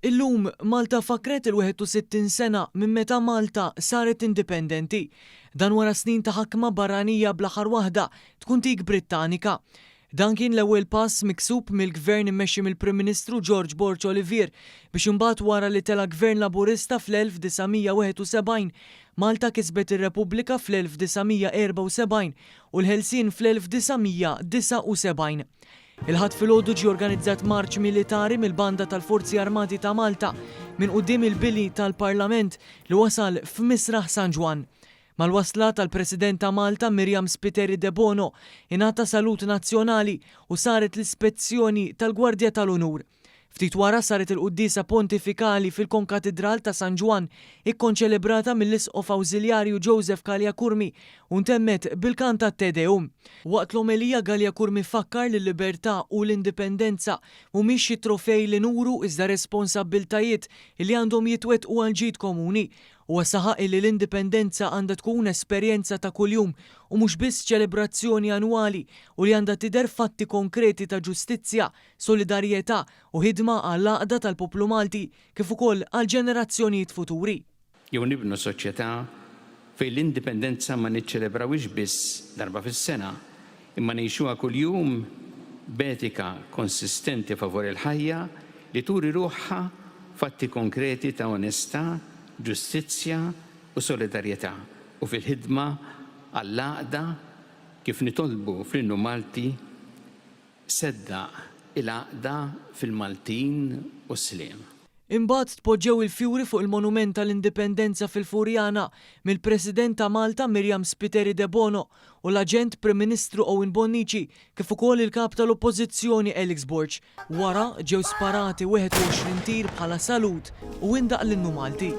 Illum, Malta fakkret il-61 sena minn meta Malta saret indipendenti. Dan wara snin ta' ħakma barranija bl-aħħar waħda tkun dik Brittanika. Dan kien l-ewwel pass miksub mill-Gvern immexxi mill-Prim Ministru George Borg Olivier biex imbagħad wara li tela' Gvern Laburista fl-1971, Malta kisbet ir-Repubblika fl-1974 u l-ħelsien fl-1979. Il-Ħadd filgħodu ġie organizzat marċ militari mill-Banda tal-Forzi Armati ta' Malta minn quddiem il-bini tal-Parlament li wasal f'Misraħ San Ġwann. Mal-wasla tal-President ta' Malta Myriam Spiteri Debono ingħata salut nazzjonali u saret l-ispezzjoni tal-Gwardja tal-Unur. Ftit wara saret il-quddiesa pontifikali fil-Konkatidral ta' San Ġwann ikkonċelebrata mill-Isqof Awżiljarju Joseph Galea Curmi u ntemmet bil-kant tat-Te Deum. Waqt l-omelija Galea Curmi fakkar li l-libertà u l-indipendenza mhumiex xi trofej li nuru iżda responsabbiltajiet li għandhom jitwettqu għall-ġid komuni. Huwa saħaq illi l-indipendenza għandha tkun esperjenza ta' kuljum u mhux biss ċelebrazzjoni annwali u li għandha tidher f'atti konkreti ta' ġustizzja, solidarjetà u ħidma għall-għaqda tal-poplu Malti kif ukoll għall-ġenerazzjonijiet futuri. Jew nibnu soċjetà fejn l-indipendenza ma niċċelebrawhiex biss darba fis-sena, imma ngħixuha kuljum b'etika konsistenti favur il-ħajja li turi ruħha f'atti konkreti ta' onestà, ġustizzja u solidarjetà u fil-ħidma għall-għaqda kif nitolbu fl-Innu Malti, Seddaq il-għaqda fil-Maltin u s-sliem. Imbagħad tpoġġew il-fjuri fuq il-Monument tal-Indipendenza fil-Furjana mill-President ta' Malta Myriam Spiteri Debono u l-Aġent Prim Ministru Owen Bonnici kif ukoll il-Kap tal-Oppożizzjoni Alex Borg. Wara, ġew sparati 21 tir bħala salut u indaq l-Innu Malti.